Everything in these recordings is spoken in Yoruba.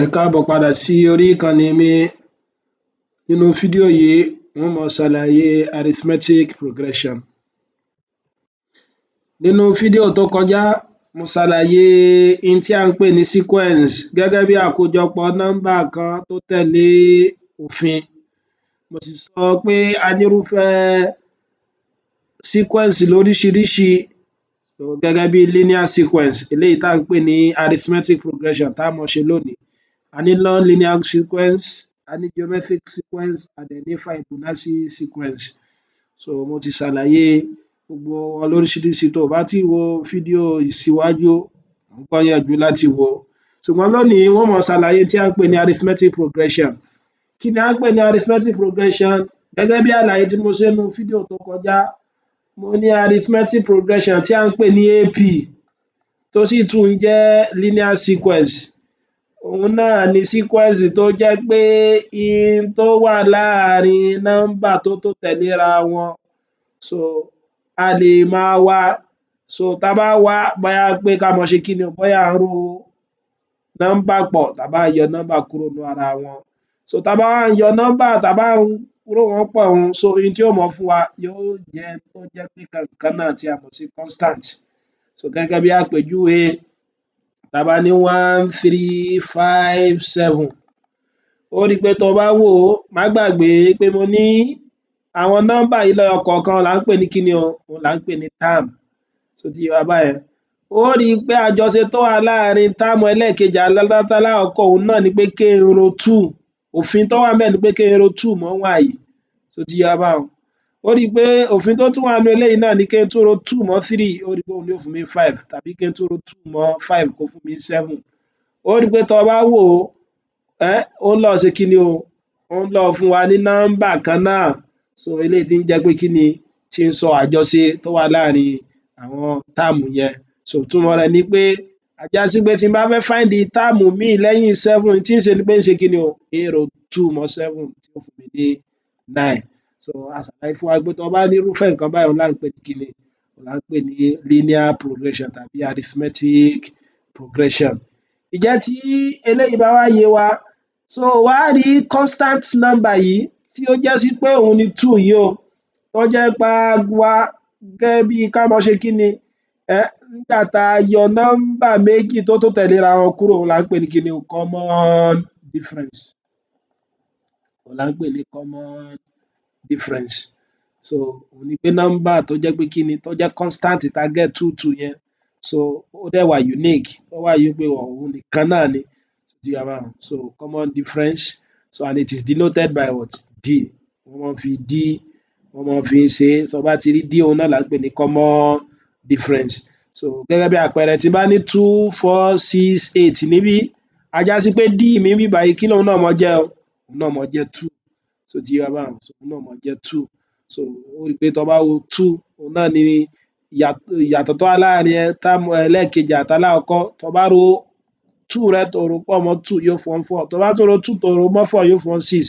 Ẹ káàbọ̀ padà sí orí ìkànnì mi. Nínú fídíò yìí, n ó máa ṣàlàyé arithmetic progression. Nínú fídíò tó kọjá, mo ṣàlàyé n tí à ń pè ní sequence gẹ́gẹ́ bí àkójọpọ̀ nọ́mbà kan tó tẹ̀lé òfin. Mo sì sọ pé a nírúfẹ́ sequence lóríṣiríṣi, gẹ́gẹ́ bí linear sequence, eléyìí tá ń pè ní arithmetic progression tá máa ṣe lónìí. A ní non-linear sequence, a ní geometric sequence, a dẹ̀ ní Fibonacci sequence. So mo ti ṣàlàyé gbogbo wọn lóríṣiríṣi. Tó o bá tíì wo fídíò síwájú, mò ń gbìyànjú láti wò ó. Ṣùgbọ́n lónìí, n ó máa ṣàlàyé tí à ń pè ní arithmetic progression. Kí ni à ń pè ní arithmetic progression? Gẹ́gẹ́ bí àlàyé tí mo ṣe nínú fídíò tó kọjá, mo ní arithmetic progression tí à ń pè ní AP, tó sì tún jẹ́ linear sequence, òun náà ni sequence tó jẹ́ pé n tó wà láàrin nọ́mbà tó tò tẹ̀léra wọn, so a lè máa wá. So tá bá wá, bóyá pé ká máa ṣe kíni o, bóyá à ń ro nọ́mbà pọ̀ tàbí à ń yọ nọ́mbà kúrò nínú ara wọn. So tá bá wá ń yọ nọ́mbà tàbí à ń rò wọ́n pọ̀ un, so n tí ó máa fún wa yóò jẹ́ tó jẹ́ pé nǹkan kan náà tí a mọ̀ sí constant. So gẹ́gẹ́ bí àpèjúwe, tá bá ní one, three, five, seven, ó rí pé tó bá wò ó, má gbàgbé pé mo ní àwọn nọ́mbà yìí lẹ́yọ kọ̀ọ̀kan là ń pè ní kíni o, òun là ń pè ní term. Ṣó ti yé wa báyẹn? Ó rí pé àjọṣe tó wà láàrin term ẹlẹ́ẹ̀kejì àti alákọ̀ọ́kọ́, òun náà ni pé kí n ro two. Òfin tó wà ńbẹ̀ ni pé kí n ro two mọ́ one yìí. Ṣó ti yé wa báhun? Ó rí pé òfin tó tún wà nínú eléyìí náà ni kí n tún ro two mọ́ three, ó rí pé òun ni ó fún mi ní five, tàbí kí n tún ro two mọ́ five kó fún mi ní seven. Ó rí pé tó bá wò ó, ó ń lọ ṣe kíni o, ó ń lọ fún wa ní nọ́mbà kan náà. So eléyìí tí ń jẹ́ pé kíni, tí ń sọ àjọṣe tó wà láàrin àwọn term yẹn. So ìtumọ̀ rẹ̀ ni pé, á já sí pé tí n bá fẹ́ find term míì lẹ́yìn seven, tí ń ṣe ni pé ń ṣe kíni o, ń ro two mọ́ seven tí ó fún mi ní nine. So a ṣàlàyé fún wa pé tó bá ní irúfẹ́ nǹkan báyìí, òun là ń pè ní kíni, òun là ń pè ní linear progression tàbí arithmetic progression. Ǹjẹ́ tí eléyìí bá wá yé wa, so wá rí constant number yìí tí ó já sí pé òun ni two yìí o, tó jẹ́ pé a wá gẹ́gẹ́ bí ká máa ṣe kíni nígbà tá a yọ nọ́mbà méjì tó tò tẹ̀léra wọn kúrò, òun là ń pè ní kíni o, common difference. Òun là ń pè ní common difference. So òun ni pé nọ́mbà tó jẹ́ pé kíni, tó jẹ́ constant tá get, two two yẹn, so ó dẹ̀ wà unique, ó wà pé òun nìkan náà ni. So common difference, so and it is denoted by what? D. Wọ́n máa ń fi D, wọ́n máa ń fi ń ṣe é. Tó bá ti rí D, òun náà là ń pè ní common difference. So gẹ́gẹ́ bí àpẹẹrẹ, tí n bá ní two, four, six, eight níbí, á já sí pé D mi níbí báyìí, kí lòun náà máa jẹ́ o? Òun náà máa jẹ́ two. Ṣó ti yé wa báhun? Òun náà máa jẹ́ two. So ó rí pé tó bá wo two, òun náà ni ìyàtọ̀ tó wà láàrin term ẹlẹ́ẹ̀kejì àti alákọ̀ọ́kọ́. Tó bá ro two rẹ, tó rò pọ̀ mọ́ two, yóò fún ọ ní four. Tó bá tún ro two, tó rò mọ́ four, yóò fún ọ ní six,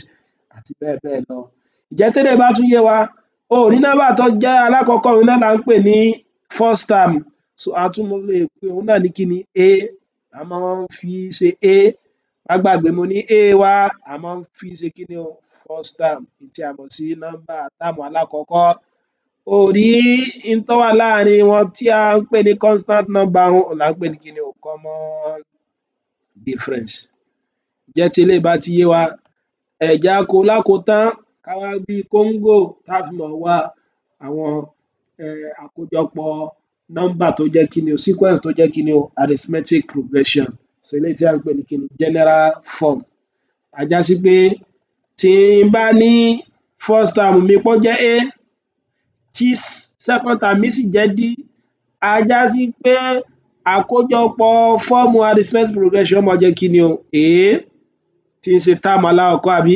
àti bẹ́ẹ̀ bẹ́ẹ̀ lọ. Ǹjẹ́ téléyìí bá tún yé wa, o ò rí nọ́mbà tó jẹ́ alákọ̀ọ́kọ́, òun náà là ń pè ní first term. So a tún lè pe òun náà ní kíni? A. A máa ń fi ṣe A. Má gbàgbé, mo ní A wa, a máa ń fi ṣe kíni o? First term, tí a mọ̀ sí nọ́mbà term alákọ̀ọ́kọ́. O rí n tó wà láàrin wọn tí à ń pè ní constant number, òun là ń pè ní kíni o? Common difference. Ǹjẹ́ tí eléyìí bá ti yé wa, ẹ jẹ́ á kó lákòótán, ká wá bí kóńgò tá fi máa wá àwọn àkójọpọ̀ nọ́mbà tó jẹ́ kíni o, sequence tó jẹ́ kíni o, arithmetic progression. So eléyìí tí à ń pè ní kíni? General form. Á já sí pé tí n bá ní first term mi pó jẹ́ A, tí second term mi sì jẹ́ D, á já sí pé àkójọpọ̀ form arithmetic progression ó máa jẹ́ kíni o? A, tí ń ṣe term alákọ̀ọ́kọ́, àbí?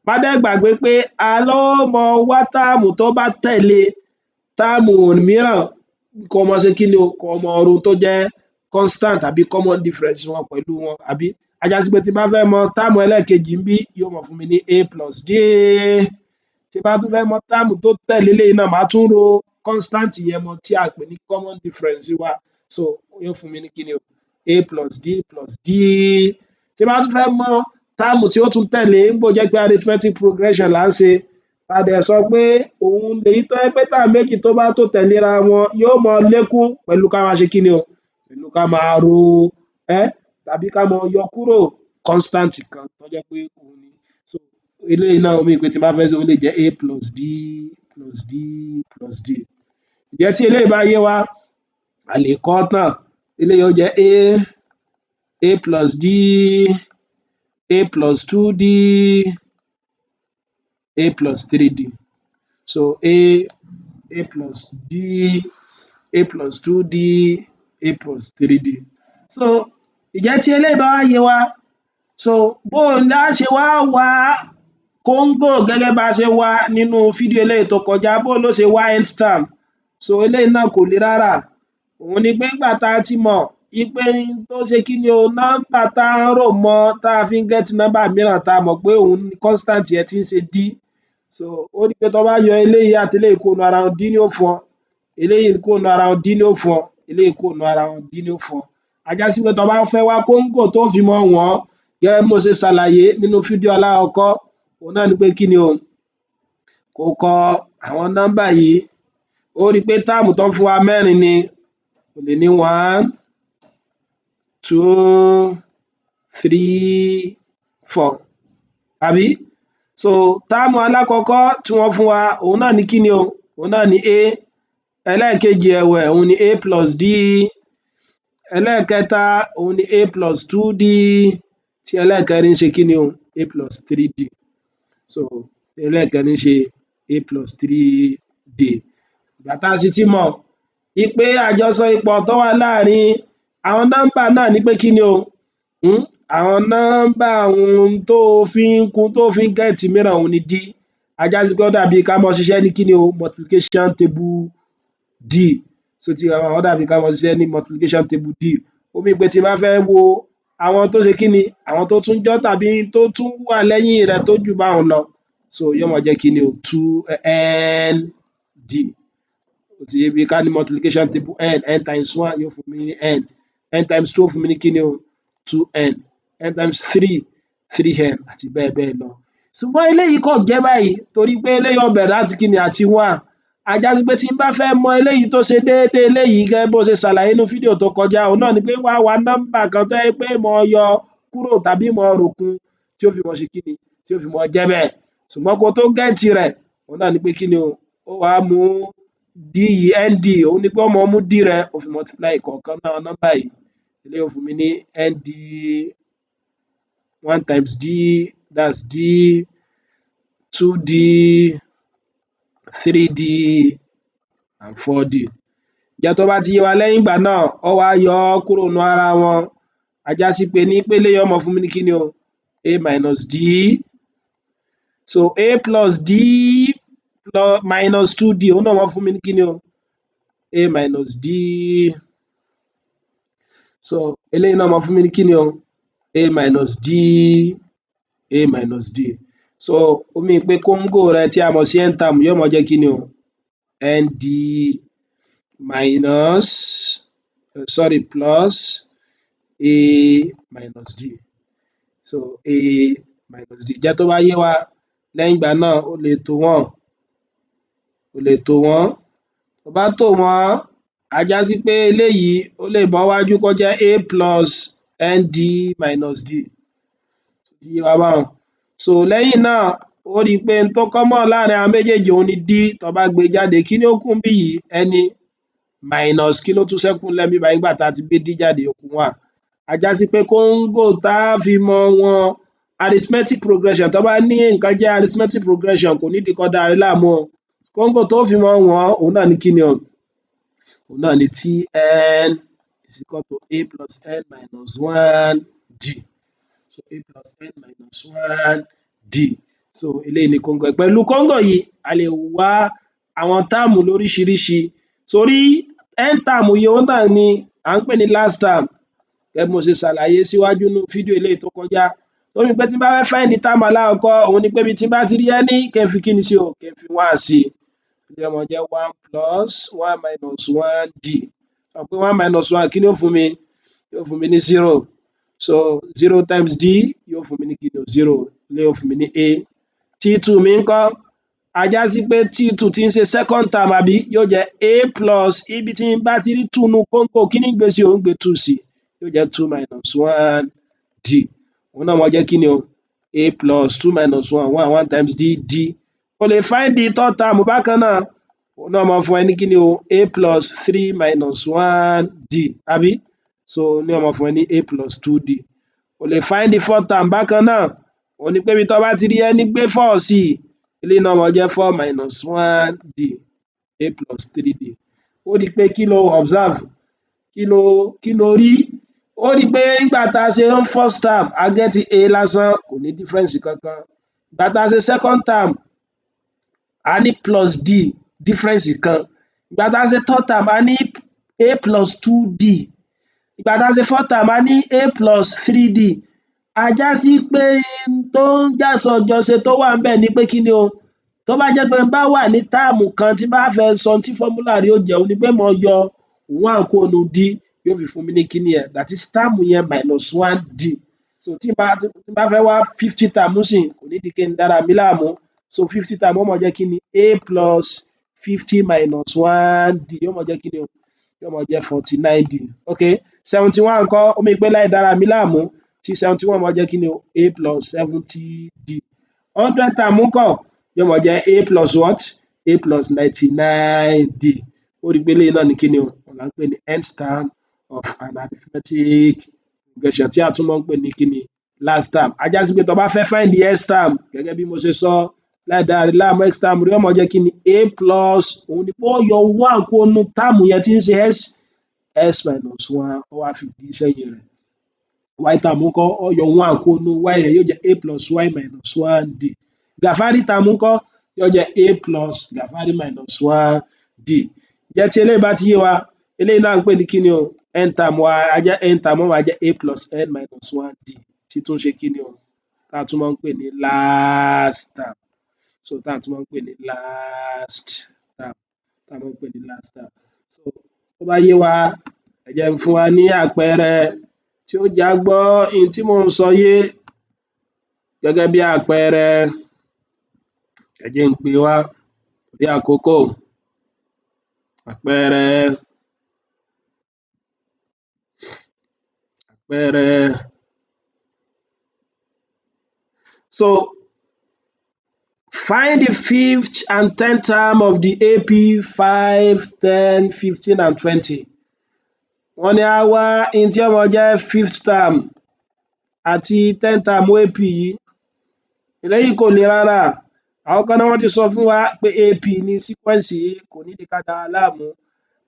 Má dẹ̀ gbàgbé pé a ló máa wá term tó bá tẹ̀lé term mìíràn, kó máa ṣe kíni o? Kó máa ro tó jẹ́ constant tàbí common difference wọn pẹ̀lú wọn, àbí? Á já sí pé tí n bá fẹ́ mọ term ẹlẹ́ẹ̀kejì ńbí, yóò máa fún mi ní A plus D. Tí n bá tún fẹ́ mọ term tó tẹ̀lé eléyìí náà, màá tún ro constant yẹn mọ́ tí a pè ní common difference wa. So yóò fún mi ní kíni o? A plus D plus D. Tí n bá tún fẹ́ mọ term tí ó tún tẹ̀lé, nígbà ó jẹ́ pé arithmetic progression là ń ṣe, a dẹ̀ sọ pé òun lèyí tó jẹ́ pé term méjì tó bá tò tẹ̀léra wọn, yóò máa lékún pẹ̀lú ká máa ṣe kí ni o? Pẹ̀lú ká máa ro tàbí ká máa yọ kúrò constant kan tó jẹ́ pé òun ni. So eléyìí náà, ó mean pé tí n bá fẹ́ ṣe, ó lè jẹ́ a plus b plus d plus d. Ǹjẹ́ tí eléyìí bá yé wa, a lè kọ ọ́ tán. Eléyìí ó jẹ́ a, a plus d, a plus two d, a plus three d. So a, a plus d, a plus two d, a plus three d. So ǹjẹ́ tí eléyìí bá wá yé wa, so bó o lá ṣe wá wá kóńgò gẹ́gẹ́ bá a ṣe wá nínú fídíò eléyìí tó kọjá? Bó ló ṣe wá nth term? So eléyìí náà kò le rárá. Òun ni pé nígbà tá a ti mọ̀ wípé tó ṣe kí ni o, nọ́mbà tá ń rò mọ́ tá a fi ń get nọ́mbà mìíràn, tá a mọ̀ pé òun ni constant yẹn tí ń ṣe d. So ó rí pé tó bá yọ eléyìí àti eléyìí kúrò nínú ara wọn, d ní ó fún ọ. Eléyìí kúrò nínú ara wọn, d ní ó fún ọ. Eléyìí kúrò nínú ara wọn, d ní ó fún ọ. Á já sí pé tó bá fẹ́ wá kóńgò tó fi mọ wọ̀n, gẹ́gẹ́ bí mo ṣe ṣàlàyé nínú fídíò alákọ̀ọ́kọ́, òun náà ni pé kí ni o? Kó kọ àwọn nọ́mbà yìí. Ó rí pé term tán fún wa, mẹ́rin ni. O lè ní one, two, three, four, àbí? So term alákọ̀ọ́kọ́ tí wọ́n fún wa, òun náà ni kí ni o? Òun náà ni a. Ẹlẹ́ẹ̀kejì ẹ̀wẹ̀, òun ni a plus d. Ẹlẹ́ẹ̀kẹta, òun ni a plus two d. Tí ẹlẹ́ẹ̀kẹrin ṣe kí ni o? A plus three d. So ẹlẹ́ẹ̀kẹrin ṣe a plus three d. Ìgbà tá a sì ti mọ̀ wípé àjọsọ ipò tó wà láàrin àwọn nọ́mbà náà ni pé kí ni o? Àwọn nọ́mbà ohun tó fi ń kún, tó fi ń get mìíràn, òun ni d. Á já sí pé ó dàbí ká máa ṣiṣẹ́ ní kí ni o? Multiplication table d. Ṣó ti yé wa? Ó dàbí ká máa ṣiṣẹ́ ní multiplication table d. Ó mean pé tí n bá fẹ́ wo àwọn tó ṣe kí ni, àwọn tó tún jọ́ tàbí tó tún wà lẹ́yìn rẹ̀ tó jù báhun lọ, so yóò máa jẹ́ kí ni o? Two n d. Ó ti yé? Bí ká ní multiplication table n, n times one yóò fún mi ní n, n times two ó fún mi ní kí ni o? Two n, n times three, three n, àti bẹ́ẹ̀ bẹ́ẹ̀ lọ. Ṣùgbọ́n eléyìí kò jẹ́ báyìí, torí pé eléyìí ó bẹ̀rẹ̀ láti kí ni? Àti one. Á já sí pé tí n bá fẹ́ mọ eléyìí tó ṣe déédé eléyìí, gẹ́gẹ́ bó ṣe ṣàlàyé nínú fídíò tó kọjá, òun náà ni pé wá wá nọ́mbà kan tó jẹ́ pé mọ́ yọ kúrò tàbí mọ́ rò kún tí ó fi mọ́ ṣe kí ni, tí ó fi mọ́ jẹ́ bẹ́ẹ̀. Ṣùgbọ́n kó tó get rẹ̀, òun náà ni pé kí ni o? Ó wá mú d yìí, nd, òun ni pé ó máa mú d rẹ, ó fi multiply ìkọ̀ọ̀kan nínú àwọn nọ́mbà yìí. Eléyìí ó fún mi ní nd, one times d, that's d, two d, three d and four d. Ǹjẹ́ tó bá ti yé wa, lẹ́yìn ìgbà náà, ó wá yọ ọ́ kúrò nínú ara wọn. Á já sí pé ní pé eléyìí ó máa fún mi ní kí ni o? A minus d. So a plus d plus minus two d, òun náà máa fún mi ní kí ni o? A minus d. So eléyìí náà máa fún mi ní kí ni o? A minus d, a minus d. So ó mean pé kóńgò rẹ tí a mọ̀ sí nth term yóò máa jẹ́ kí ni o? Nd minus, sorry, plus a minus d. So a minus d. Ǹjẹ́ tó bá yé wa, lẹ́yìn ìgbà náà, o lè tò wọ́n, o lè tò wọ́n. Tó bá tò wọ́n, á já sí pé eléyìí, ó lè bọ́ wájú kó jẹ́ a plus nd minus d. Ṣó ti yé wa báhun? So lẹ́yìn náà, ó rí i pé n tó common láàrin àwọn méjèèjì, òun ni d. Tó bá gbé jáde, kí ni ó kù níbí yìí? Ẹni minus, kí ló tún ṣẹ́kù ńlẹ̀ níbí báyìí nígbà tá a ti gbé d jáde? Ó kù one. Á já sí pé kóńgò tá fi mọ wọn arithmetic progression, tó bá ní nǹkan jẹ́ arithmetic progression, kò nídìí kó dára rẹ láàmú o. Kóńgò tó fi mọ wọ̀n, òun náà ni kí ni o? Òun náà ni tn is equal to a plus n minus one d. So a plus n minus one d. So eléyìí ni kóńgò. Pẹ̀lú kóńgò yìí, a lè wá àwọn term lóríṣiríṣi. Torí nth term yìí, òun náà ni à ń pè ní last term, gẹ́gẹ́ bí mo ṣe ṣàlàyé síwájú nínú fídíò eléyìí tó kọjá. Ó mean pé tí n bá fẹ́ find term alákọ̀ọ́kọ́, òun ni pé ibi tí n bá ti rí any, kí n fi kíni sí o? Kí n fi one sí. Yóò máa jẹ́ one plus one minus one d. Mọ̀ pé one minus one, kí ni ó fún mi? Yóò fún mi ní zero. So zero times d yóò fún mi ní kíni o? Zero. Eléyìí yóò fún mi ní a. T two mi ńkọ́? Á já sí pé T two tí ń ṣe second term, àbí? Yóò jẹ́ a plus, ibi tí n bá ti rí two nínú kóńgò, kí ní ń gbé sí o? Ń gbé two sí. Yóò jẹ́ two minus one d. Òun náà máa jẹ́ kí ni o? A plus two minus one, one, one times d, d. O lè find the third term bákan náà. Òun náà máa fún ẹ ní kí ni o? A plus three minus one d, àbí? So ní ó máa fún ẹ ní a plus two d. O lè find the fourth term bákan náà. Òun ni pé ibi tó bá ti rí ẹni, gbé four sí. Eléyìí náà máa jẹ́ four minus one d, a plus three d. Ó rí i pé kí lo observe? Kí lo rí? Ó rí i pé nígbà tá a ṣe first term, a get a lásán, kò ní difference kankan. Ìgbà tá a ṣe second term, a ní plus d, difference kan. Ìgbà tá a ṣe third term, a ní a plus two d. Ìgbà tá a ṣe fourth term, a ní a plus three d. Á já sí pé n tó ń jásọjọṣe tó wà ńbẹ̀ ni pé kí ni o? Tó bá jẹ́ pé n bá wà ní term kan, tí n bá fẹ́ sọ ohun tí formula rẹ̀ ó jẹ́, òun ni pé màá yọ one kúrò nínú d, yóò fi fún mi ní kíní yẹn, that is term yẹn minus one d. So tí n bá fẹ́ wá fifth term nísìnyí, kò nídìí kí n dára mi láàmú. So fifth term ó máa jẹ́ kí ni? A plus 50 minus one d yóò máa jẹ́ kí ni o? Yóò máa jẹ́ 49 d. Okay, 71 ńkọ́? Ó mean pé láì dára mi láàmú, tí 71 máa jẹ́ kí ni o? A plus 70 d. 100 term ńkọ́? Yóò máa jẹ́ a plus what? A plus 99 d. Ó rí i pé eléyìí náà ní kí ni o? Òun là ń pè ní nth term of an arithmetic progression, tí a tún máa ń pè ní kí ni? Last term. Á já sí pé tó bá fẹ́ find the x term, gẹ́gẹ́ bí mo ṣe sọ, láì dára rẹ láàmú, x term rẹ̀ ó máa jẹ́ kí ni? A plus, òun ni pé ó yọ one kúrò nínú term yẹn tí ń ṣe x, x minus one, ó wá fi d sẹ́yìn rẹ̀. Y term ńkọ́? Ó yọ one kúrò nínú y yẹn, yóò jẹ́ a plus y minus one d. Gàfárì term ńkọ́? Yóò jẹ́ a plus gàfárì minus one d. Ǹjẹ́ tí eléyìí bá ti yé wa, eléyìí náà ń pè ní kíni o? N term wa á jẹ́, n term ó máa jẹ́ a plus n minus one d, tí tún ṣe kíni o? Tá tún máa ń pè ní last term. So tá tún máa ń pè ní last term, tá máa ń pè ní last term. So tó bá yé wa, ẹ jẹ́ n fún wa ní àpẹẹrẹ tí ó jẹ́ á gbọ́ ohun tí mò ń sọ yé. Gẹ́gẹ́ bí àpẹẹrẹ, ẹ jẹ́ n pè wá torí àkókò. Àpẹẹrẹ, àpẹẹrẹ. So find the fifth and 10th term of the AP 5, 10, 15 and 20. Wọ́n ní á wá ohun tí ó máa jẹ́ fifth term àti 10th term AP yìí. Eléyìí kò le rárá. Àkọ́kọ́ ná, wọ́n ti sọ fún wa pé AP ní sequence yìí, kò nídìí ká dára láàmú.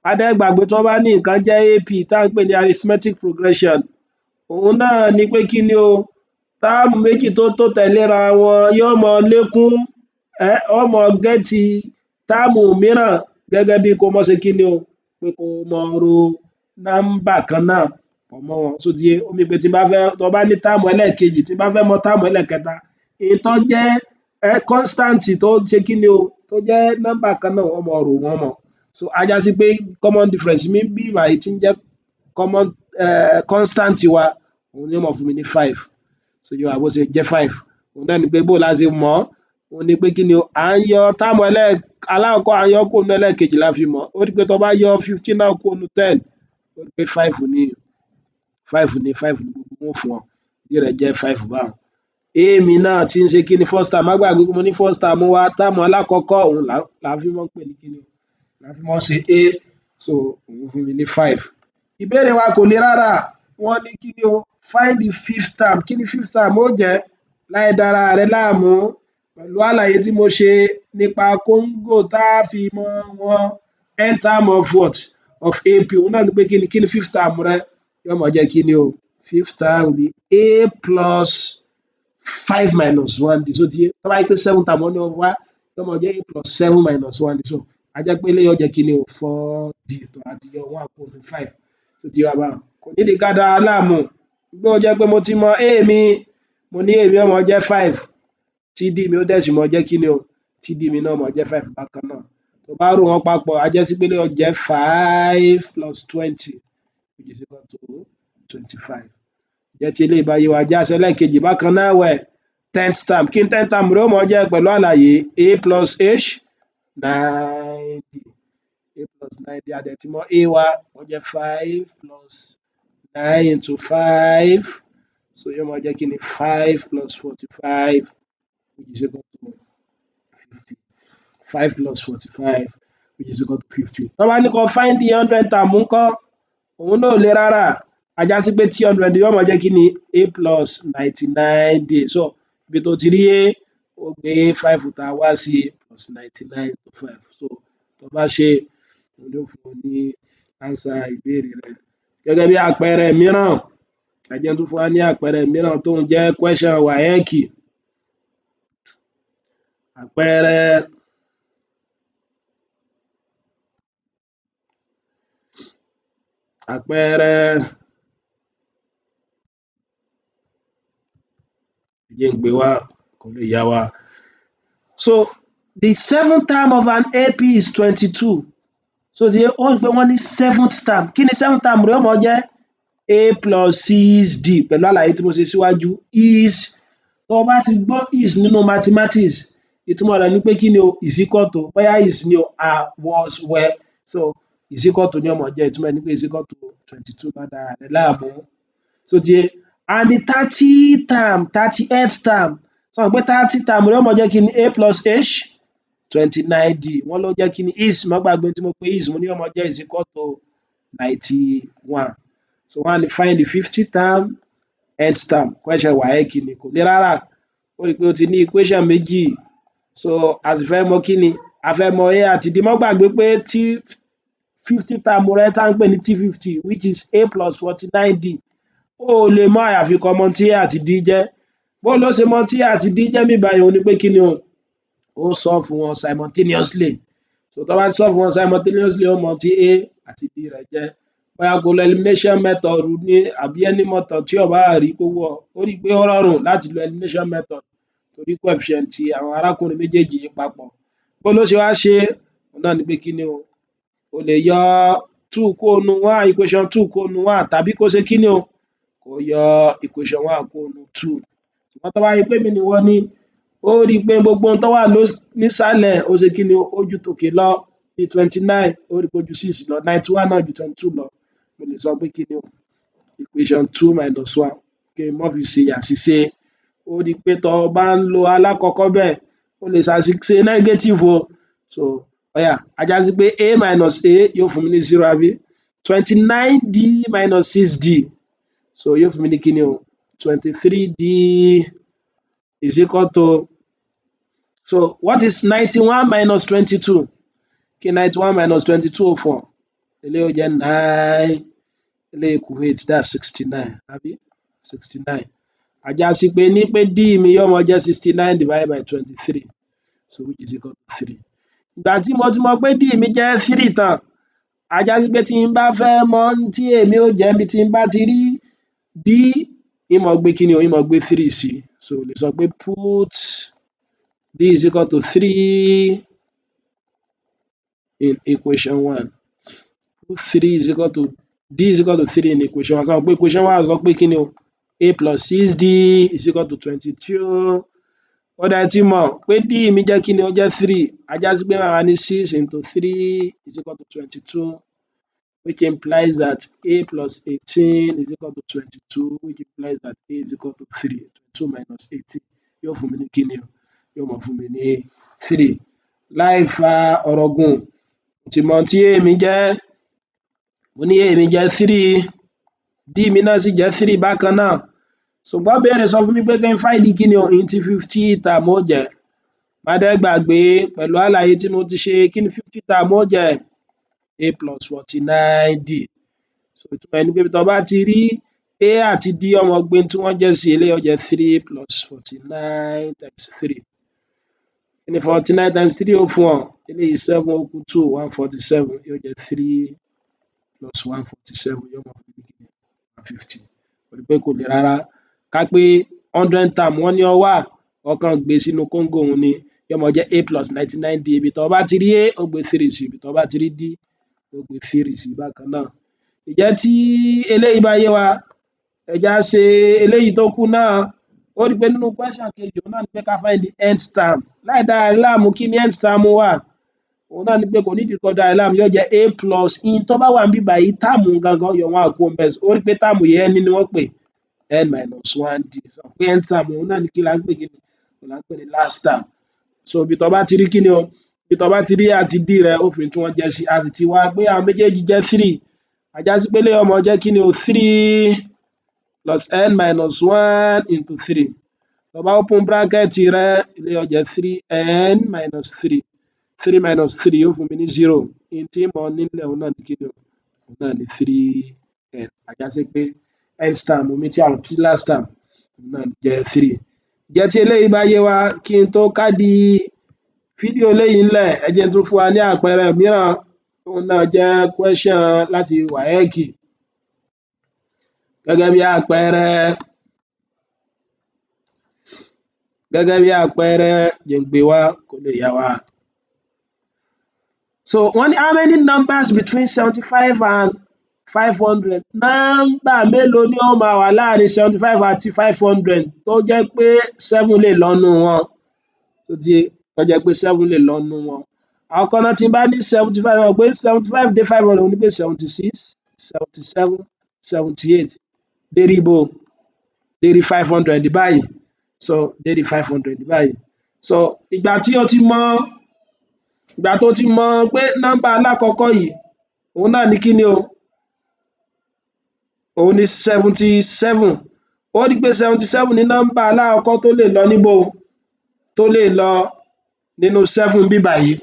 Má dẹ̀ gbàgbé, tí wọ́n bá ní nǹkan jẹ́ AP, tá ń pè ní arithmetic progression, òun náà ni pé kí ni o? Term méjì tó tò tẹ̀léra wọn yóò máa lékún, ó máa get term mìíràn, gẹ́gẹ́ bí kó máa ṣe kí ni o? Pé kó máa ro nọ́mbà kan náà pọ̀ mọ́ wọn. Ṣó ti yé? Ó mean pé tí n bá fẹ́, tó bá ní term ẹlẹ́ẹ̀kejì, tí n bá fẹ́ mọ term ẹlẹ́ẹ̀kẹta, èyí tó jẹ́ constant, tó ṣe kí ni o? Tó jẹ́ nọ́mbà kan náà, wọ́n máa rò wọ́n mọ́. So á já sí pé common difference mi níbí bàyìí, tí ń jẹ́ common constant wa, òun ni ó máa fún mi ní five. Ṣó yé wa bó ṣe jẹ́ five? Òun náà ni pé bó la ṣe mọ̀ ọ́? Òun ni pé kí ni o? À ń yọ term alákọ̀ọ́kọ́, à ń yọ kúrò nínú ẹlẹ́ẹ̀kejì la fi mọ̀. Ó rí pé tó bá yọ 15 náà kúrò nínú 10, ó rí pé five ni, five ni, five ni gbogbo wọn ó fún ọ. Ìdí rẹ̀ jẹ́ five báhun. A mi náà tí ń ṣe kí ni? First term. Má gbàgbé pé mo ní first term wa, term alákọ̀ọ́kọ́, òun là fi máa ń pè ní kí ni o? Là fi máa ń ṣe a. So òun fún mi ní five. Ìbéèrè wa kò le rárá. Wọ́n ní kí ni o? Find the fifth term. Kí ni fifth term ó jẹ́? Láì dára rẹ láàmú, pẹ̀lú àlàyé tí mo ṣe nípa kóńgò tá fi mọ wọn nth term of what? Of AP. Òun náà ni pé kí ni? Kí ni fifth term rẹ yóò máa jẹ́? Kí ni o? Fifth term will be a plus five minus one d. Ṣó ti yé? Tó bá jẹ́ pé seven term wọ́n ní ó wá, yóò máa jẹ́ a plus seven minus one d. So á jẹ́ pé eléyìí ó jẹ́ kí ni o? Four d, tó a ti yọ one kúrò nínú five. Ṣó ti yé wa báhun? Kò nídìí ká dára láàmú. Bí ó jẹ́ pé mo ti mọ a mi, mo ní a mi ó máa jẹ́ five, tí d mi ó dẹ̀ sì máa jẹ́ kí ni o? Tí d mi náà máa jẹ́ five bákan náà. Tó bá rò wọ́n papọ̀, á jẹ́ sí pé eléyìí ó jẹ́ five plus 20, which is equal to 25. Ǹjẹ́ tí eléyìí bá yé wa, jẹ́ á ṣe ẹlẹ́ẹ̀kejì bákan náà ẹ̀wẹ̀. 10th term, kí ni 10th term rẹ̀ ó máa jẹ́ pẹ̀lú àlàyé? A plus h nine d, a plus nine d. A dẹ̀ ti mọ a wa, ó jẹ́ five plus nine into five, so yóò máa jẹ́ kí ni? Five plus 45, which is equal to 50. Five plus 45, which is equal to 50. Tọ́n bá ní kó find the 100th term ńkọ́? Òun náà ò le rárá. Á já sí pé t 100 yóò máa jẹ́ kí ni? A plus 99 d. So ibi tó ti rí a, ó gbé five tá a wá sí, plus 99 to five. So tó bá ṣe, òun yóò fún ọ ní answer ìbéèrè rẹ. Gẹ́gẹ́ bí àpẹẹrẹ mìíràn, ẹ jẹ́ n tún fún wa ní àpẹẹrẹ mìíràn tóun jẹ́ question WAEC. Àpẹẹrẹ, ẹ jẹ́ n gbé wá kó lè yá wa. So the seventh term of an AP is 22. So ti yé, ó rí pé wọ́n ní seventh term. Kí ni seventh term rẹ̀ ó máa jẹ́? A plus six d, pẹ̀lú àlàyé tí mo ṣe síwájú. Is, tó o bá ti gbọ́ is nínú mathematics, ìtumọ̀ rẹ̀ ni pé kí ni o? Is equal to, bóyá is ni o, are, was, were. So is equal to ní ó máa jẹ́. Ìtumọ̀ ẹ̀ ni pé is equal to 22. Má dára rẹ láàmú. Ṣó ti yé? And the 30 term, 38th term, ṣo mọ̀ pé 30 term rẹ̀ ó máa jẹ́ kí ni? A plus h 29 d. Wọ́n ló jẹ́ kí ni? Is, má gbàgbé tí mo pe is, mo ní yóò máa jẹ́ is equal to 91. So wọ́n á ní find the 50 term, nth term. Question WAEC ni, kò le rárá. Ó rí i pé ó ti ní equation méjì, so a sì fẹ́ mọ kí ni? A fẹ́ mọ a àti d. Má gbàgbé pé tí 50 term rẹ tá ń pè ní t 50, which is a plus 49 d, o ò lè mọ̀ àyàfi kó mọ tí a àti d jẹ́. Bó ló ṣe mọ tí a àti d jẹ́ níbí báyìí? Òun ni pé kí ni o? Ó solve wọn simultaneously. So tó bá ti solve wọn simultaneously, ó mọ tí a àti d rẹ̀ jẹ́. Bóyá kó lo elimination method ní àbí any method tí ó bá rí kó wọ̀. Ó rí pé ó rọrùn láti lo elimination method torí coefficient àwọn arákùnrin méjèèjì yìí papọ̀. Bó ló ṣe wá ṣe? Òun náà ni pé kí ni o? O lè yọ two kúrò nínú one, equation two kúrò nínú one, tàbí kó ṣe kí ni o? Kó yọ equation one kúrò nínú two. Ṣùgbọ́n tó bá ṣe pé èmi nìwọ ni, ó rí i pé gbogbo ohun tó wà nísàlẹ̀, ó ṣe kí ni? Ó ju tòkè lọ. Bí 29, ó rí i pé ó ju six lọ. 91 náà ju 22 lọ. Mo lè sọ pé kí ni o? Equation two minus one, kí n má fi ṣe àṣìṣe. Ó rí i pé tó o bá ń lo alákọ̀ọ́kọ́ bẹ́ẹ̀, o lè ṣàṣìṣe negative o. So ó yá, á já sí pé a minus a yóò fún mi ní zero, àbí? 29 d minus six d, so yóò fún mi ní kí ni o? 23 d is equal to, so what is 91 minus 22? Kí 91 minus 22 ó fún ọ? Eléyìí ó jẹ́ nine, eléyìí kù eight, that's 69, àbí? 69. Á já sí pé ní pé d mi yóò máa jẹ́ 69 divided by 23, so which is equal to three. Ìgbà tí mo ti mọ̀ pé d mi jẹ́ three tán, á já sí pé tí n bá fẹ́ mọ ohun tí èmi ó jẹ́ níbi tí n bá ti rí d, ń máa gbé kíni o? Ń máa gbé three sí. So o lè sọ pé put d is equal to three in equation one. Put three is equal to d is equal to three in equation one. Sọ pé equation one sọ pé kíni o? A plus six d is equal to 22. Ó dẹ̀ ti mọ̀ pé d mi jẹ́ kíni? Ó jẹ́ three. Á já sí pé màá wá ní six into three is equal to 22, which implies that a plus 18 is equal to 22, which implies that a is equal to three. 22 minus 18 yóò fún mi ní kíni o? Yóò máa fún mi ní three. Láì fa ọ̀rọ̀ gùn, mo ti mọ ohun tí a mi jẹ́. Mo ní a mi jẹ́ three, d mi náà sì jẹ́ three bákan náà. Ṣùgbọ́n ìbéèrè sọ fún mi pé kí n find kíni o? Ohun tí 50 term ó jẹ́. Má dẹ̀ gbàgbé pẹ̀lú àlàyé tí mo ti ṣe, kí ni 50 term ó jẹ́? A plus 49 d. So ìtumọ̀ ẹ̀ ni pé tó bá ti rí a àti d, ó máa gbé ohun tí wọ́n jẹ́ sí. Eléyìí ó jẹ́ three plus 49 times three. Kí ni 49 times three ó fún ọ? Eléyìí seven, ó kù two, 147. Yóò jẹ́ three plus 147, yóò máa fún mi ní kíni? 150. Ó rí pé kò le rárá. Ká pé 100 term wọ́n ní ó wà, ó kàn gbé sínú kóńgò òun ni, yóò máa jẹ́ a plus 99 d. Ibi tó bá ti rí a, ó gbé three sí. Ibi tó bá ti rí d, ó gbé three sí bákan náà. Ǹjẹ́ tí eléyìí bá yé wa, Ẹ jẹ́ á ṣe eléyìí tó kù náà. Ó rí pé nínú question kejì, òun náà ni pé ká find the nth term. Láì dára rẹ láàmú, kí ni nth term wà? Òun náà ni pé kò nídìí kó dára rẹ láàmú, yóò jẹ́ a plus in tó bá wà níbí báyìí, term gangan, yọ one kúrò ńbẹ̀. Ó rí pé term yìí, n ni wọ́n pè, n minus one d. Pé nth term, òun náà ni kí la ń pè? Kí ni òun là ń pè ní last term? So ibi tó bá ti rí kí ni o, ibi tó bá ti rí àti d rẹ, ó fi tí wọ́n jẹ́ sí. A sì ti wá pé àwọn méjèèjì jẹ́ three. Á já sí pé eléyìí ó máa jẹ́ kí ni o? Three plus n minus one into three. Tó bá open bracket rẹ, eléyìí ó jẹ́ three n minus three. Three minus three yóò fún mi ní zero. N tí mo ní nílẹ̀, òun náà ní kí ni o? Òun náà ní three n. Á já sí pé nth term mi, tí a mọ̀ sí last term, òun náà jẹ́ three. Ǹjẹ́ tí eléyìí bá yé wa, kí n tó kádìí fídíò eléyìí ńlẹ̀, ẹ jẹ́ n tún fún wa ní àpẹẹrẹ mìíràn, tóun náà jẹ́ question láti WAEC. Gẹ́gẹ́ bí àpẹẹrẹ, jẹ́ n gbé wá kó lè yé wa. So wọ́n ní, how many numbers between 75 and 500? Nọ́mbà mélòó ni ó máa wà láàrin 75 àti 500 tó jẹ́ pé seven lè lọ nínú wọn? Tó ti yé, tó jẹ́ pé seven lè lọ nínú wọn. Àkọ́kọ́ ná, tí n bá ní 75, ẹ mọ̀ pé 75 dé 500, òun ni pé 76, 77, 78, dérí ibo? Dérí 500 báyìí. So dérí 500 báyìí. So ìgbà tó ti mọ pé nọ́mbà alákọ̀ọ́kọ́ yìí, òun náà ni kí ni o? Òun ni 77. Ó rí pé 77 ní nọ́mbà alákọ̀ọ́kọ́ tó lè lọ níbo? Tó lè lọ nínú seven níbí báyìí.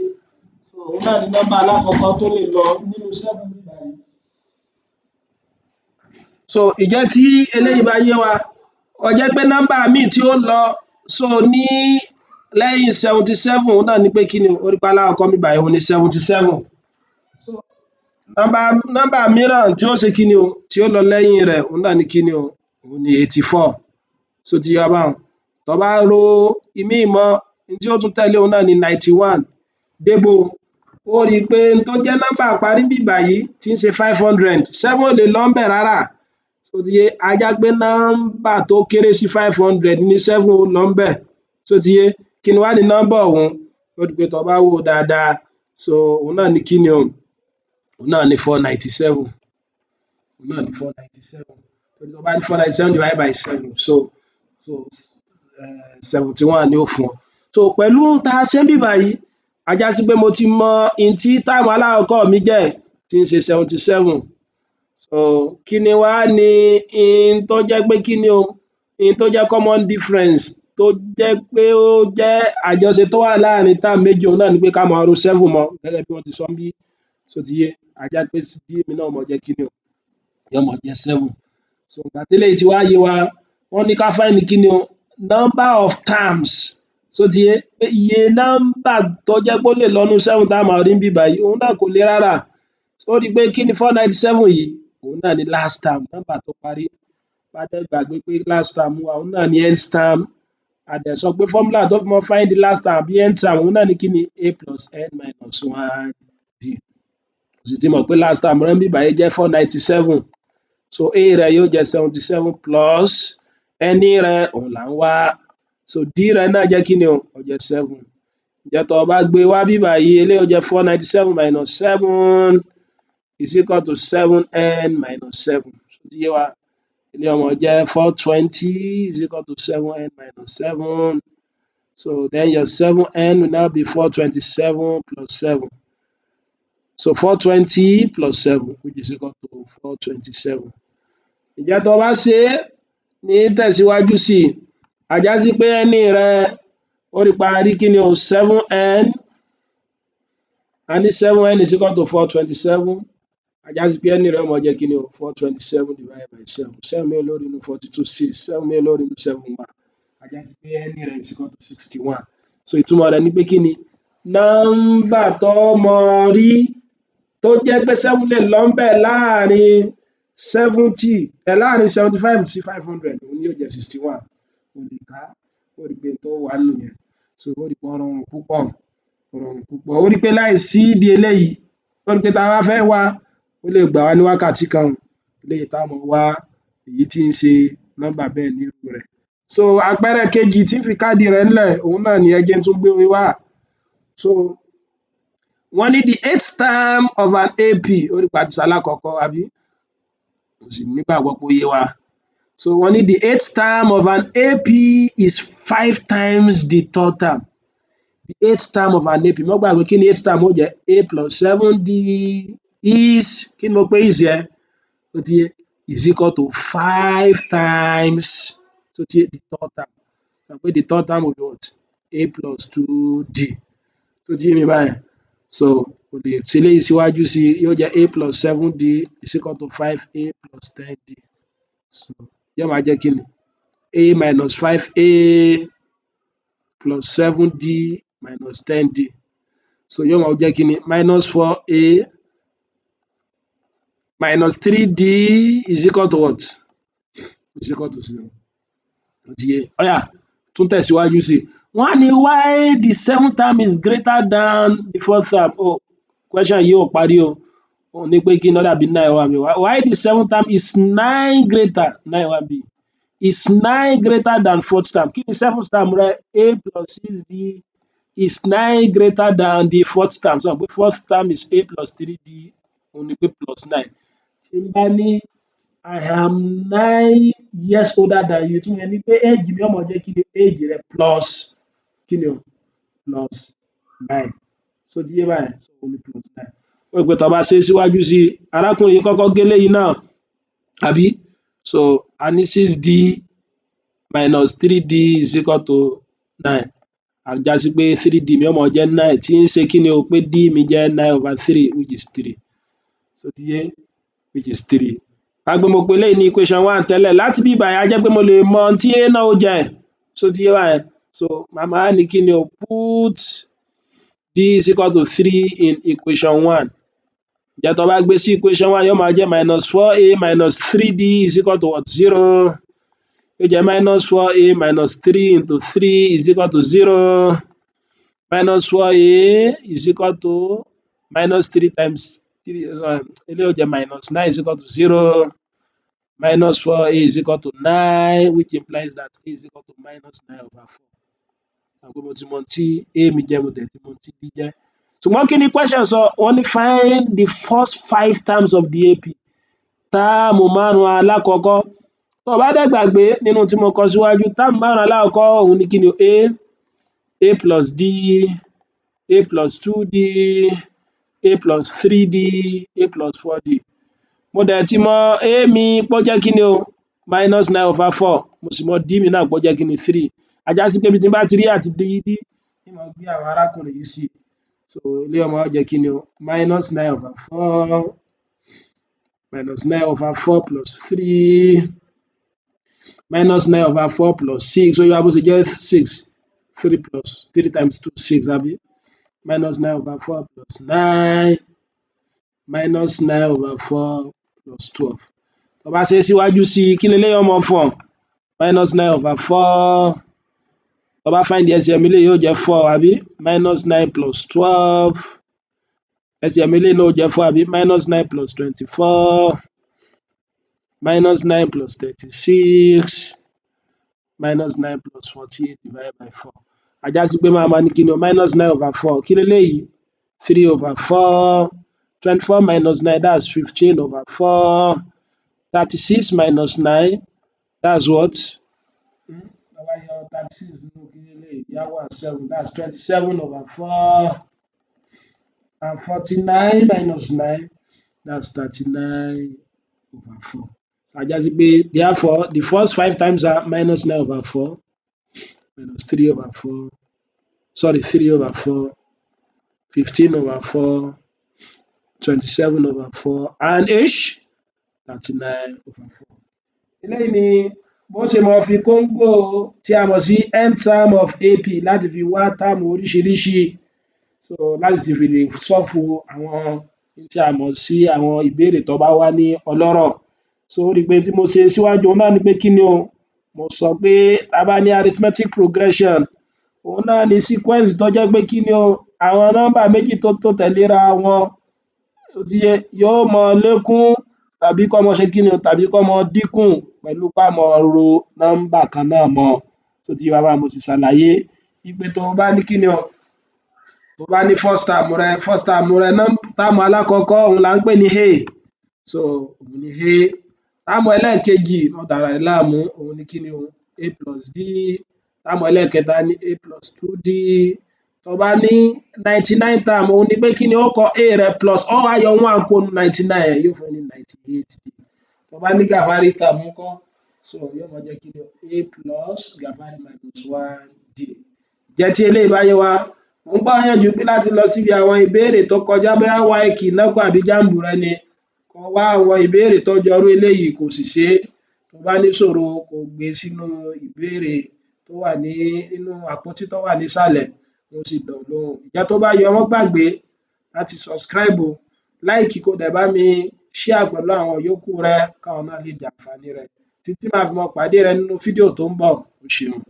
Òun náà ni nọ́mbà alákọ̀ọ́kọ́ tó lè lọ nínú seven níbí báyìí. So ìjẹ́ tí eléyìí bá yé wa, ó jẹ́ pé nọ́mbà míì tí ó lọ so ní lẹ́yìn 77, òun náà ni pé kí ni? Ó rí pé alákọ̀ọ́kọ́ níbí báyìí, òun ni 77. So nọ́mbà mìíràn tí ó ṣe kí ni o, tí ó lọ lẹ́yìn rẹ̀, òun náà ni kí ni o? Òun ni 84. Ṣó ti yé wa báhun? Tó bá ro ìmíì mọ́, n tí ó tún tẹ̀lé, òun náà ni 91. Débò ó rí i pé n tó jẹ́ nọ́mbà ìparí níbí báyìí, tí ń ṣe 500, seven ò lè lọ ńbẹ̀ rárá. Ṣó ti yé? Á já pé nọ́mbà tó kéré sí 500 ní seven ó lọ ńbẹ̀. Ṣó ti yé? Kí ni wá ní nọ́mbà ọ̀hún? Ó rí i pé tó bá wò ó dáadáa, so òun náà ni kí ni o? Òun náà ni 497. Òun náà ni 497. Tó bá ní 497 divided by seven, so 71 ni ó fún ọ. So pẹ̀lú tá a ṣe níbí báyìí, á já sí pé mo ti mọ n tí term alákọ̀ọ́kọ́ mi jẹ́, tí ń ṣe 77. So kí ni wá ni n tó jẹ́ pé kí ni o, n tó jẹ́ common difference, tó jẹ́ pé ó jẹ́ àjọṣe tó wà láàrin term méjì? Òun náà ni pé ká máa ro seven mọ́, gẹ́gẹ́ bí wọ́n ti sọ níbí. Ṣó ti yé? Á já pé d mi náà máa jẹ́ kí ni o? Yóò máa jẹ́ seven. So ìgbà téléyìí ti wá yé wa, wọ́n ní ká find kí ni o? Number of terms. Ṣó ti yé? Pé iye nọ́mbà tó jẹ́ pé ó lè lọ nínú seven tá máa rí níbí báyìí, òun náà kò le rárá. Ó rí i pé kí ni 497 yìí? Òun náà ni last term, nọ́mbà tó parí. Má dẹ̀ gbàgbé pé last term wa, òun náà ni nth term. A dẹ̀ sọ pé formula tó fi máa find the last term àbí nth term, òun náà ni kí ni? A plus n minus one d. O sì ti mọ̀ pé last term rẹ níbí báyìí jẹ́ 497. So a rẹ yóò jẹ́ 77 plus n rẹ, òun là ń wá. So d rẹ náà jẹ́ kí ni o? Ó jẹ́ seven. Ǹjẹ́ tó o bá gbé wá bí báyìí, eléyìí ó jẹ́ 497 minus seven is equal to seven n minus seven. Ṣó ti yé wa? Eléyìí ó máa jẹ́ 420 is equal to seven n minus seven. So then your seven n will now be 427 plus seven. So 420 plus seven, which is equal to 427. Ǹjẹ́ tó o bá ṣe é ní tẹ̀síwájú sí i, á já sí pé n rẹ, ó rí pé a rí kí ni o? Seven n. A ní seven n is equal to 427. Á já sí pé n rẹ ó máa jẹ́ kí ni o? 427 divided by seven. Seven mélòó ló rí nínú 42? Six. Seven mélòó ló rí nínú seven? One. Á já sí pé n rẹ is equal to 61. So ìtumọ̀ rẹ̀ ni pé kí ni nọ́mbà tó máa rí tó jẹ́ pé seven lè lọ ńbẹ̀ láàrin 70, láàrin 75 sí 500, òun ni yóò jẹ́ 61. O lè kà á, ó rí pé tó wà nìyẹn. So ó rí pé ó rọrùn púpọ̀, ó rọrùn púpọ̀. Ó rí pé láìsí ìdí eléyìí, ó rí pé tá a bá fẹ́ wá, ó lè gbà wá ní wákàtí kan, eléyìí tá máa wá. Èyí tí ń ṣe nọ́mbà bẹ́ẹ̀ ní irú rẹ̀. So àpẹẹrẹ kejì tí ń fi kádìí rẹ̀ ńlẹ̀, òun náà ni ẹ jẹ́ n tún gbé wá. So wọ́n ní the eighth term of an AP. Ó rí pé a ti ṣalákọ̀ọ́kọ́, àbí? Mo sì nígbàgbọ́ pé ó yé wa. So wọ́n ní the eighth term of an AP is five times the third term. The eighth term of an AP, má gbàgbé, kí ni eighth term ó jẹ́? A plus seven d is, kí ni mo pé is yẹn? Ó ti yé, is equal to five times, tó ti yé, the third term. Sọ pé the third term will be what? A plus two d. Tó ti yé mi báyẹn? So o lè ṣe eléyìí síwájú sí i, yóò jẹ́ a plus seven d is equal to five a plus 10d. So yóò máa jẹ́ kí ni? A minus five a plus seven d minus 10d. So yóò máa jẹ́ kí ni? Minus four a minus three d is equal to what? Is equal to zero. Ó ti yé. Ó yá, tún tẹ̀síwájú sí i. Wọ́n á ní why the seventh term is greater than the fourth term. Oh, question yìí ò parí o. Òun ní pé kí ni? Ó dàbí nine wà níbí. Why the seventh term is nine greater, nine wà níbí, is nine greater than fourth term. Kí ni seventh term rẹ? A plus six d is nine greater than the fourth term. Sọ pé fourth term is a plus three d, òun ni pé plus nine. Tí n bá ní I am 9 years older than you, ìtumọ̀ ẹ̀ ni pé age mi ó máa jẹ́ kí ni? Age rẹ plus kí ni o? Plus nine. Ṣó ti yé báyẹn? Òun ni plus nine. Ó rí pé tó bá ṣe síwájú sí i, arákùnrin yìí kọ́kọ́ gé eléyìí náà, àbí? So a ní six d minus three d is equal to nine. Á já sí pé three d mi ó máa jẹ́ nine, tí ń ṣe kí ni o? Pé d mi jẹ́ nine over three, which is three. Ṣó ti yé? Which is three. Ká pé mo pe eléyìí ní equation one tẹ́lẹ̀, láti ibí bàyìí, á jẹ́ pé mo lè mọ ohun tí a náà ó jẹ́. Ṣó ti yé báyẹn? So màá máa ní kí ni o? Put d is equal to three in equation one. Ǹjẹ́ tó bá gbé sí equation one, yóò máa jẹ́ minus four a minus three d is equal to what? Zero. Yóò jẹ́ minus four a minus three into three is equal to zero. Minus four a is equal to minus three times three, eléyìí ó jẹ́ minus nine is equal to zero. Minus four a is equal to nine, which implies that a is equal to minus nine over four. Pé mo ti mọ ohun tí a mi jẹ́, mo dẹ̀ ti mọ ohun tí b jẹ́. Ṣùgbọ́n kí ni question sọ? Wọ́n ní find the first five terms of the AP, term márùn-ún alákọ̀ọ́kọ́. Tó o bá dẹ̀ gbàgbé nínú tí mo kọ síwájú, term márùn-ún alákọ̀ọ́kọ́, òun ni kí ni o? A, a plus d, a plus two d, a plus three d, a plus four d. Mo dẹ̀ ti mọ a mi pó jẹ́ kí ni o? Minus nine over four. Mo sì mọ d mi náà pó jẹ́ kí ni? Three. Á já sí pé ibi tí n bá ti rí àti d, ń máa gbé àwọn arákùnrin yìí sí. So eléyìí ó máa jẹ́ kí ni o? Minus nine over four, minus nine over four plus three, minus nine over four plus six. Ó yá, bó ṣe jẹ́ six? Three plus three times two, six, àbí? Minus nine over four plus nine, minus nine over four plus 12. Tó bá ṣe síwájú sí i, kí leléyìí ó máa fún ọ? Minus nine over four. Tó bá find LCM eléyìí, yóò jẹ́ four, àbí? Minus nine plus 12. LCM eléyìí náà ó jẹ́ four, àbí? Minus nine plus 24, minus nine plus 36, minus nine plus 48 divided by four. Á já sí pé máa máa ní kí ni o? Minus nine over four. Kí leléyìí? Three over four. 24 minus nine, that's 15 over four. 36 minus nine, that's what? Tá bá yọ 36 nínú kí leléyìí, yá one seven, that's 27 over four. And 49 minus nine, that's 39 over four. Á já sí pé therefore the first five terms are minus nine over four, minus three over four, sorry, three over four, 15 over four, 27 over four and h 39 over four. Eléyìí ni bó ṣe máa fi kóńgò tí a mọ̀ sí nth term of AP láti fi wá term oríṣiríṣi, so láti sì fi lè solve àwọn tí a mọ̀ sí àwọn ìbéèrè tó bá wá ní ọlọ́rọ̀. So ó rí i pé tí mo ṣe síwájú, òun náà ni pé kí ni o? Mo sọ pé tá bá ní arithmetic progression, òun náà ni sequence tó jẹ́ pé kí ni o? Àwọn nọ́mbà méjì tó tò tẹ̀léra wọn, ó ti yé, yóò máa lékún. Tá Tàbí kó máa ṣe kíni o? Tàbí kó máa dínkù pẹ̀lú pé á máa ro nọ́mbà kan náà mọ́ ọ. Ṣó ti yé wa báhun? Mo sì ṣàlàyé wí pé tó o bá ní kíni o, tó bá ní first term rẹ, term alákọ̀ọ́kọ́, òhun là ń pè ní a. So òhun ni a. Term ẹlẹ́ẹ̀kejì, má dàra rẹ láàmú, òhun ni kíni o? A plus b. Term ẹlẹ́ẹ̀kẹta ní a plus two d. Tó bá ní 99 term, òhun ni pé kíni ó kọ a rẹ plus, ó wá yọ one kúrò nínú 99 yẹn, yóò fún ẹ ní 98 d. Tó bá ní Gàfárì term ńkọ́? So yóò máa jẹ́ kíni o? A plus gàfárì minus one d. Ǹjẹ́ tí eléyìí bá yé wa, mò ń gbà ọ́ níyànjú pé láti lọ síbi àwọn ìbéèrè tó kọjá, bóyá WAEC, NECO àbí JAMB rẹ ni, kó wá àwọn ìbéèrè tó jọrú eléyìí, kó sì ṣe é. Tó bá níṣòro, kó gbé sínú ìbéèrè tó wà ní inú àpótí tó wà nísàlẹ̀, wọ́n sì dá ọ lóhùn. Ǹjẹ́ tó bá yé ọ, má gbàgbé láti subscribe, like, kó dẹ̀ bá mi share pẹ̀lú àwọn yòókù rẹ káwọn náà lè jàǹfààní rẹ̀. Títí màá fi máa pàdé rẹ nínú fídíò tó ń bọ̀, o ṣeun.